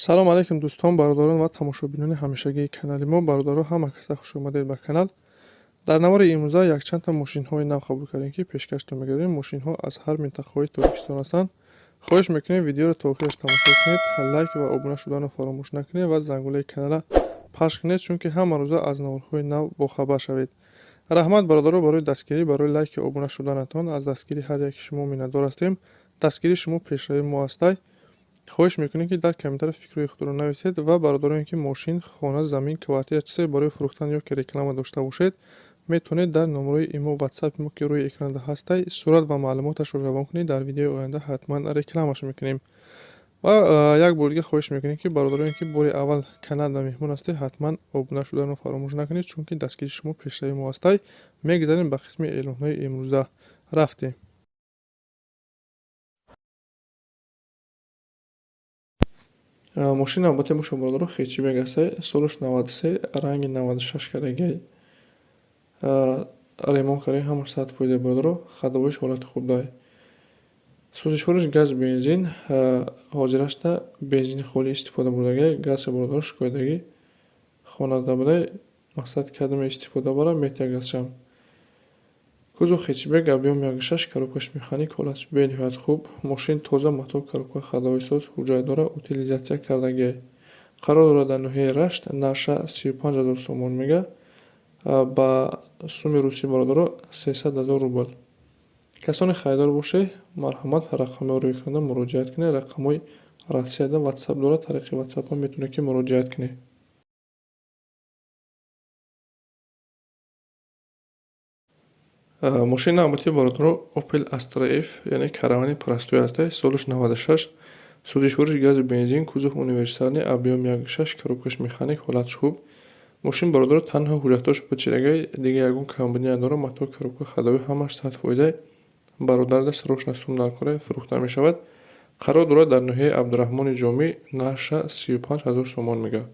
Салом алейкум, дӯстон, бародарон ва тамошобинони ҳамешагии канали мо. Бародаро, ҳама каса хуш омадед ба канал. Дар навори имрӯза якчандта мошинҳои нав қабул кардем, ки пешкаштон мегардем. Мошинҳо аз ҳар минтақаҳои Тоҷикистон ҳастанд. Хоҳиш мекунем, видеоро то охираш тамошо кунед, лайк ва обуна шуданро фаромӯш накунед ва зангулаи каналра пахш кунед, чунки ҳама рӯза аз наворҳои нав бохабар шавед. Раҳмат, бародаро, барои дастгирӣ, барои лайки обуна шуданатон. Аз дастгирии ҳар яки шумо миннатдор ҳастем. Дастгирии шумо пешравии мо ҳастай. Хоҳиш мекунем, ки дар комментария фикрҳои худро нависед ва бародароне, ки мошин, хона, замин, квартира, чизе барои фурӯхтан ё ки реклама дошта бошед, метавонед дар номерои имо, ватсапи мо, ки рӯи экранда ҳастай, сурат ва маълумоташро равон кунед. Дар видеои оянда ҳатман рекламаш мекунем. Ва як бори дига хоҳиш мекунем, ки бародароне, ки бори аввал каналда меҳмон ҳастед, ҳатман обуна шуданро фаромӯш накунед, чунки дастгирии шумо пешравии мо ҳастай. Мегузарем ба қисми эълонҳои имрӯза. Рафтем. Мошини навбатӣ боша, бародаро, хэтчбек ҳастай, солаш 93, ранги 96 кардагиай, ремонт кардаги, ҳамаш 100%, бародаро, ходовоиш ҳолати хуб дай. Сӯзишвориш газ, бензин. Ҳозирашта бензини холӣ истифода бурдагиай, газша, бародаро, шикоятдагӣ хонада будай. Мақсад кадоме истифода бара, метия газшам. Кузов хэтчбек, объём 1,6, коробкаш механик, ҳолаташ бениҳоят хуб. Мошин тоза, мотор, коробка, ходовой соз, ҳуҷҷат дора, утилизатсия кардагиай. Қарор дорад дар ноҳияи Рашт, нарша 35 000 сомон мега, ба суми русӣ, бародаро, 300 000 рубл. Касоне харидор бошед, марҳамат, рақамҳои рӯи экранда муроҷиат кунед. Рақамҳои Россияда ватсап дорад, тариқи ватсапҳо метавонед, ки муроҷиат кунед. Мошини навбатии, бародаро, Opel Astra F, яъне каравани простой ҳастай, солаш 96, сӯзишвориш гази, бензин, кузов универсальный, объём 1,6, коробкаш механик, ҳолаташ хуб. Мошин, бародаро, танҳо ҳуҷҷатҳош печидагай, дига ягон камбудӣ надорад. Мотор, коробка, ходовой ҳамаш 100%. Бародарда срочно сум даркора, фурӯхта мешавад. Қарор дорад дар ноҳияи Абдураҳмони Ҷомӣ, нарша 35 000 сомон мега.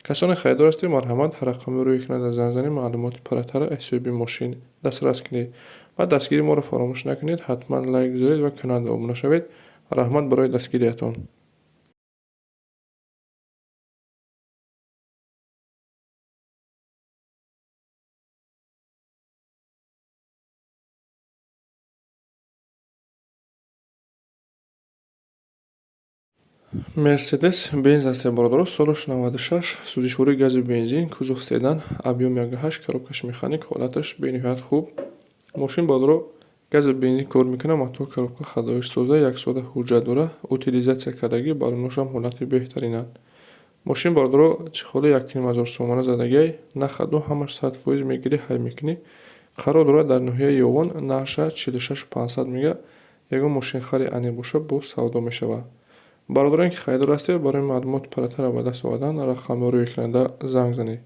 Касоне харидор ҳастед, марҳамат, рақамҳои рӯи экранда занг занед, маълумоти пурратарро аз ҳисоби мошин дастрас кунед ва дастгирии моро фаромӯш накунед. Ҳатман лайк гузоред ва каналда обуна шавед. Раҳмат барои дастгириятон. Мерседес Бенз ҳастем, бародаро, солаш 96, сӯзишвории гази, бензин, кузов седан, объём 1,8, коробкаш механик, ҳолаташ бениҳоят хуб. Мошин, бародаро, гази, бензин кор мекунад, мотор, коробка, ходовоиш соза, як сода ҳуҷҷат дора, утилизатсия кардагӣ, баллоношам ҳолати беҳтаринанд. Мошин, бародаро, чехоли 1,5 ҳазор сомона задагиай, нахаду ҳамаш 100% мегирӣ, ҳай мекунӣ. Қарор дорад дар ноҳияи Ёвон, нарша 46 500 мега. Ягон мошинхари аниқ боша, боз савдо мешавад. Бародароне, ки харидор ҳастед, барои маълумоти пурратарро ба даст овардан рақамҳои рӯи экранда занг занед.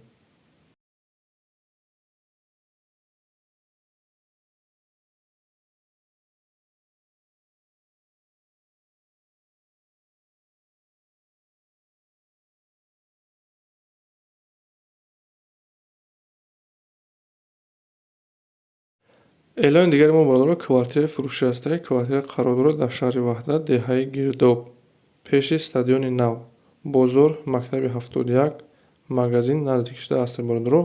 Эълони дигари мо, бародаро, квартираи фурӯшӣ ҳастай. Квартира қарор дорад дар шаҳри Ваҳдат, деҳаи Гирдоб, пеши стадиони нав, бозор, мактаби 71, магазин наздик шуда ҳастем, бародаро.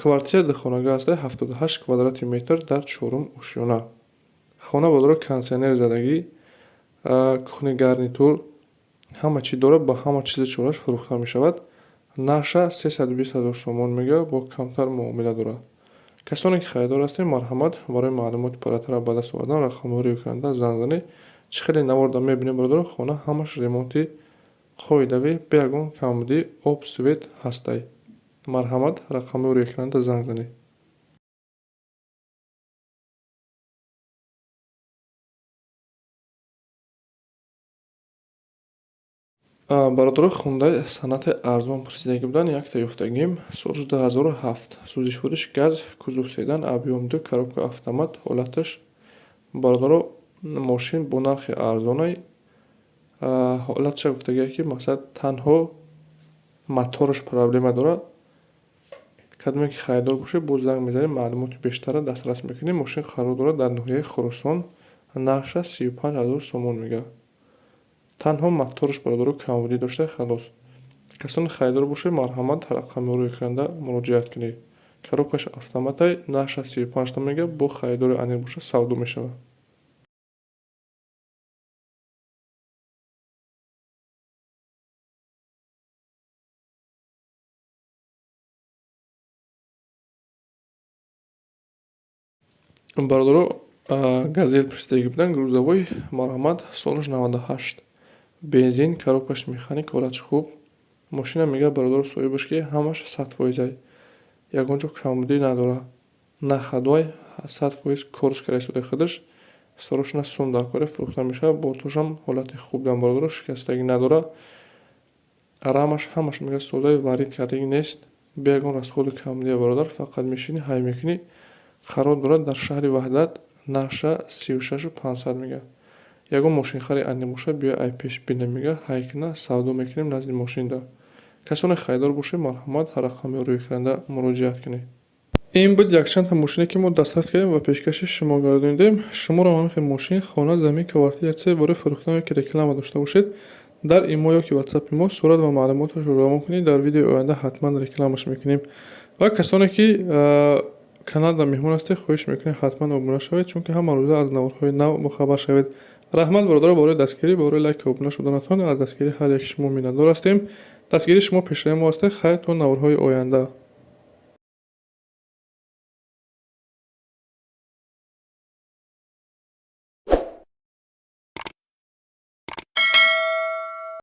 Квартира духонага ҳастай, 78 квадрати метр, дар чорум ошёна. Хона, бародаро, кондитсионер задагӣ, кухни гарнитур, ҳама чиз дорад, ба ҳама чизи чораш фурӯхта мешавад. Нарша 320 000 сомон мега, бо камтар муомила дорад. Касоне, ки харидор ҳастед, марҳамат, барои маълумоти пурратарро ба даст овардан рақамҳои рӯи экранда занг занед. Чӣ хеле наворда мебинем, бародаро, хона ҳамаш ремонти қоидавӣ, бе ягон камбудӣ, об, свет ҳастай. Марҳамат, рақамҳои рӯи экранда занг занед. Бародаро, хундаи Соната арзон пурсидагӣ буданд, якта ёфтагим. Соли 2007, сӯзишвориш газ, кузов седан, объём 2, коробка автомат, ҳолаташ, бародаро, мошин бо нархи арзонай. Ҳолатша гуфтагие, ки мақсад танҳо мотораш проблема дорад. Кадоме ки харидор бошед, боз занг мезанем, маълумоти бештарро дастрас мекунем. Мошин қарор дорад дар ноҳияи Хуросон, нарша 35 000 сомон мега. Танҳо моторш, бародаро, камбудӣ дошта, халос. Касоне харидор бошед, марҳамат, рақами рӯи экранда муроҷиат кунед. Коробкаш автоматай, нархаш 35 томан мега, бо харидори аниқ боша, савдо мешавад. Бародаро, Газель пурсидагӣ буданд, грузовой, марҳамат, солаш 98, бензин, коробкаш механик, ҳолатш хуб. Мошина, мега бародаро соҳибаш, ки ҳамаш 100%-ай, ягон ҷо камбудӣ надорад, на ходовой, 100% корш карда истодаи худаш. Сорочно сум дар кора фурӯхта мешавад. Бортошам ҳолати хуб дорад, бародаро, шикастагӣ надорад. Рамаш ҳамаш, мега, созаи, варид кардагӣ нест, бе ягон расходу камбудия, бародар, фақат мешинӣ, ҳай мекунӣ. Қарор дорад дар шаҳри Ваҳдат, нархша 36 500 мега. Ягон мошинхари аниқ бошад, биё ай пеш бинем, мега, ҳай кина, савдо мекунем назди мошинда. Касоне харидор бошед, марҳамат, рақами рӯи экранда муроҷиат кунед. Ин буд якчандта мошине, ки мо дастрас кардем ва пешкаши шумо гардонидем. Шуморо ҳамин хел мошин, хона, замин, квартира, чизе барои фурӯхтан ёки реклама дошта бошед, дар имо ёки ватсапи мо сурат ва маълумоташро равон кунед, дар видеои оянда ҳатман рекламаш мекунем. Ва касоне ки каналда меҳмон ҳастед, хоҳиш мекунем, ҳатман обуна шавед, чунки ҳама рӯза аз наворҳои нав бохабар шавед. Раҳмат, бародаро, барои дастгирӣ, барои лайку обуна шуданатон. Аз дастгирии ҳар яки шумо миннатдор ҳастем. Дастгирии шумо пешраи мо ҳастед. Хайр, то наворҳои оянда.